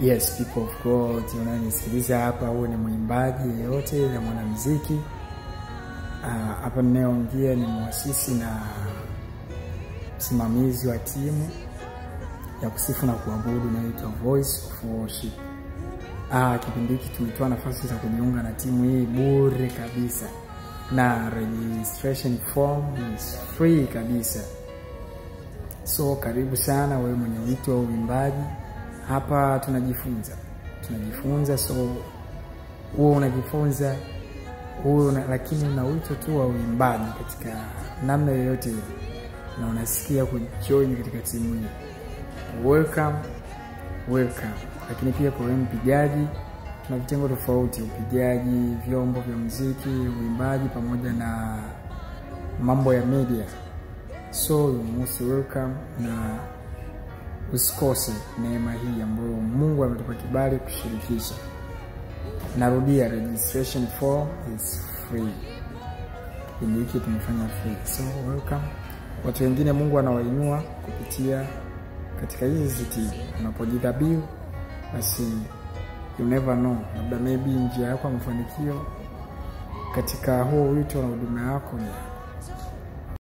Yes, people of God, unanisikiliza hapa, huwe ni mwimbaji yeyote na mwanamuziki. Hapa ninayeongea ni muasisi na msimamizi wa timu ya kusifu na kuabudu inaitwa Voice of Worship. Kipindi hiki tumetoa nafasi za kujiunga na timu hii bure kabisa, na registration form is free kabisa. So karibu sana wewe mwenye wito wa uimbaji. Hapa tunajifunza, so wewe unajifunza wewe, lakini una wito tu wa uimbaji katika namna yoyote ile, na unasikia kujoin katika timu hii, welcome, welcome. Lakini pia kwa wewe mpigaji, tuna vitengo tofauti: upigaji vyombo vya muziki, uimbaji, pamoja na mambo ya media. So you most welcome, na usikose neema hii ambayo Mungu ametupa kibali kushirikisha. Narudia, registration form is free. Kipindi hiki tumefanya free. So welcome. Watu wengine Mungu anawainua kupitia katika hizi timu. Unapojidhabihu, basi you never know, labda maybe njia yako ya mafanikio katika huo wito na huduma yako ni